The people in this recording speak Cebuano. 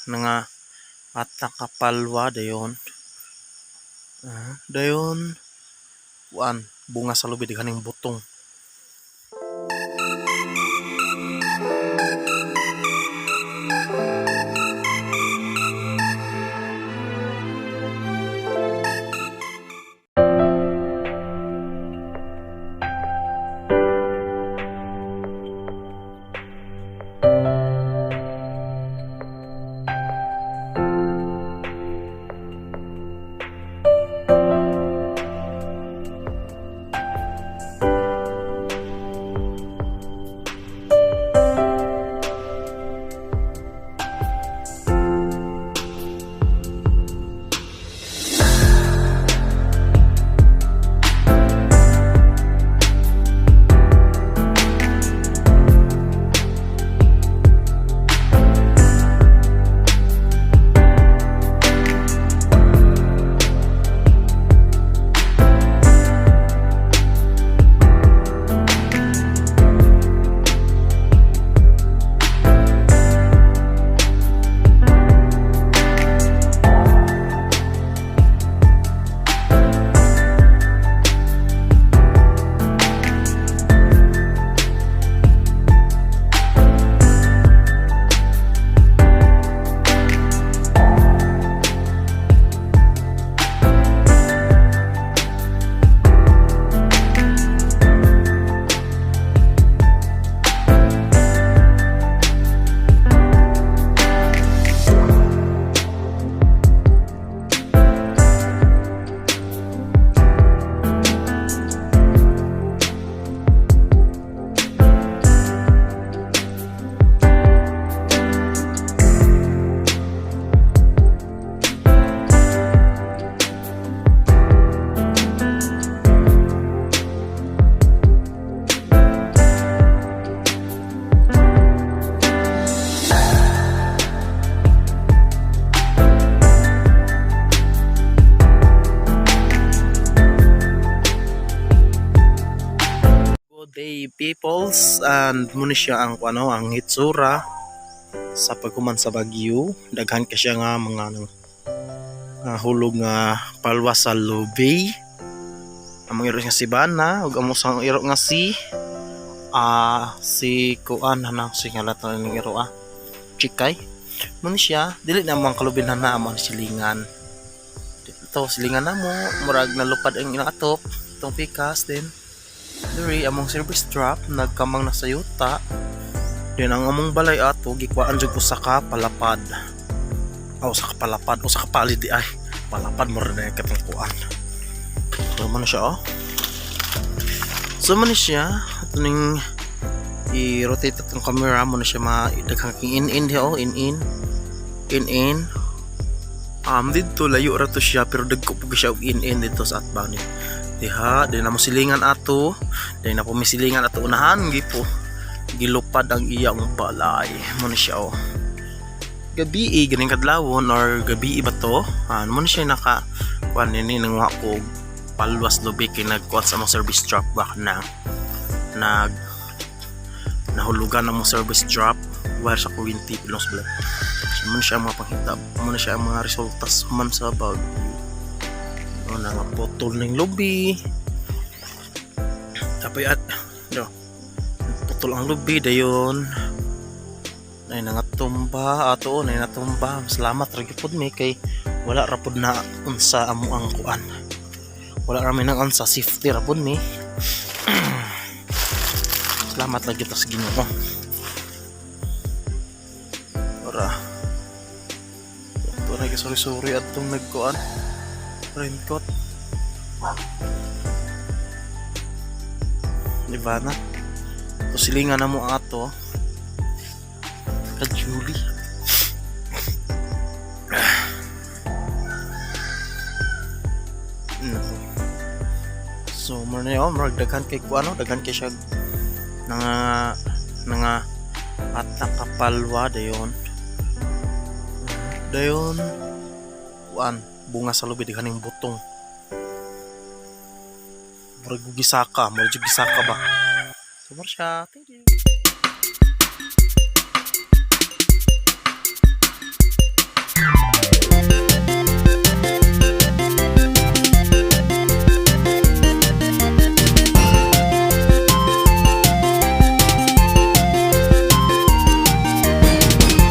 nga atakapalwa dayon. Ah, dayon kuan bunga sa lubi, daghaning butong. Good day, peoples, and muna siya ang ano, ang hitsura sa paghuman sa bagyo. Daghan ka siya nga mga hulog nga palwa sa lubi. Among iro nga si Bana ug amo sang iro nga si si kuan hanang si ngalat na ning iro, Chikay. Muna siya dili na among kalubin na amo ang silingan to, silingan na mo murag nalupad ang ilang atop itong pikas din. Diri among service drop nagkamang na sa yuta. Then ang among balay ato gikuhaan jud ko sa ka palapad. Aw, sa kapalapad o sa kapalid di ay. Palapad mo rin na katong kuan. So man siya, oh. So man siya ato ning i-rotate atong camera mo na siya ma daghang king in in oh, in in in in didto layo ra to siya, pero dagko pud siya og in in dito sa atbang ni diha. Di na mo silingan ato, di na po mi silingan ato unahan, gipo gilupad ang iyang balay mo na siya, oh. Gabi eh, ganing kadlawon or gabi ba to, ano mo na siya naka kuan nini nanguha ko og palwas lubi kay nagkuan sa among service drop ba na nag nahulugan ang mong service drop wire sa kuryente pilong sa balay. So mo na siya ang mga panghitabo, mo na siya ang mga resultas man sa bag ano na nga putol ng lubi. Tapos at no, putol ang lubi, dayon ay nangatumba ato, ay natumba. Salamat ra gyud mi kay wala ra pud na unsa amo ang kuan, wala ra mi nang unsa, safety ra pud mi. Salamat lagi ta sa Ginoo. Ora ito na, sorry sorry atong nagkuan raincoat, di ba na to silingan na mo ato ka Julie. Nako. So mo na yun, murag daghan kay kuano, daghan kay siya nga nga atakapalwa dayon. Dayon kuan bunga sa lubi, daghaning butong. Murag gisaka, murag gisaka ba. So mo siya. Thank